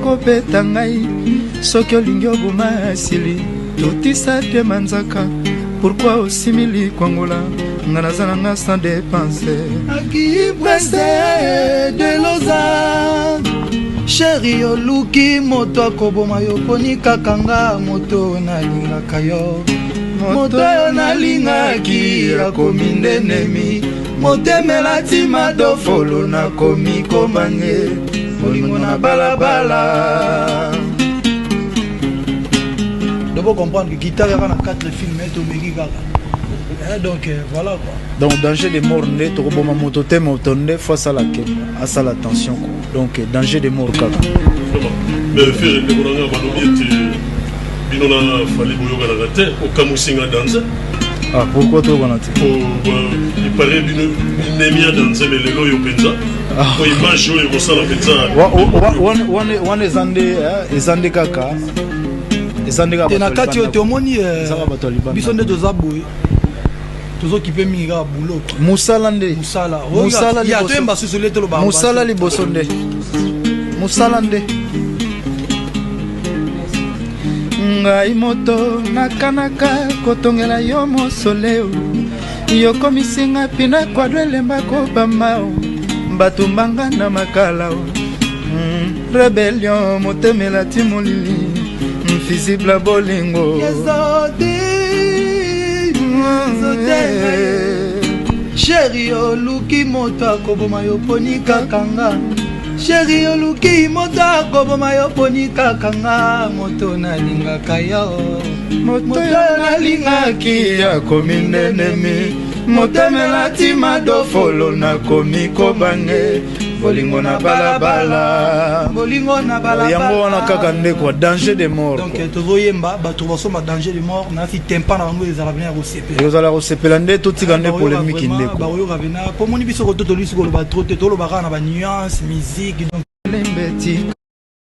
Kobeta ngai soki olingi oboma asili totisa te manzaka pourquoi osimi likwangola nga naza na nga sans dépense. Akiprese de Lausanne, sheri oluki moto akoboma yo poni kaka nga moto nalingaka yo, moto oyo nalingaki akomi nde nemi motema elati madofolo nakomi kobange bolingo na balabala. Donc comprendre que guitare kaka na 4 films tomeki kaka. Donc voilà quoi. Donc danger de mort nde tokoboma moto te, moto nde faut asala keba, asala attention quoi. Donc danger de mort kaka. Mais Ferre, ndeko na nga, balobi ete bino na Fally boyokanaka te, okamwisi nga danse. Ah, pourquoi toyokana te? Il paraît bino binemi ya danse, mais lelo oyo mpenza po image oyo ekosala mpenza. Wana eza nde, eza nde kaka, eza nde kaka. Te, na kati oyo tomoni biso nde toza boye, tozokipe mingi kaka boulot. Mosala nde. Mosala. Mosala. Toyemba susu le toloba. Mosala liboso nde, mosala nde. Ngai moto nakanaka kotongela yo mosoleo, yokomisinga pina kwado elemba kobama batumbanga na makala o rebellion, motema elati molili, fusible bolingo. Sheri oluki moto akoboma yo poni kaka nga, sheri oluki moto akoboma yo poni kaka nga, moto nalingaka yo. Moto oyo nalingaki akomi ndenemi motema elati madofolo nakomi kobange bolingo na balabala. Bolingo na balabala. Yango wana kaka nde quoi, danger de mort. Donc tozoyemba, bato basomba danger de mort nasi tempa na bango ezala pena ya kosepela. Ezala kosepela nde, totika nde polémique ndeko. Bakoyoka pena po moni biso koto tolisi koloba trop te, toloba kaka na banuance musique donc. Lembeti.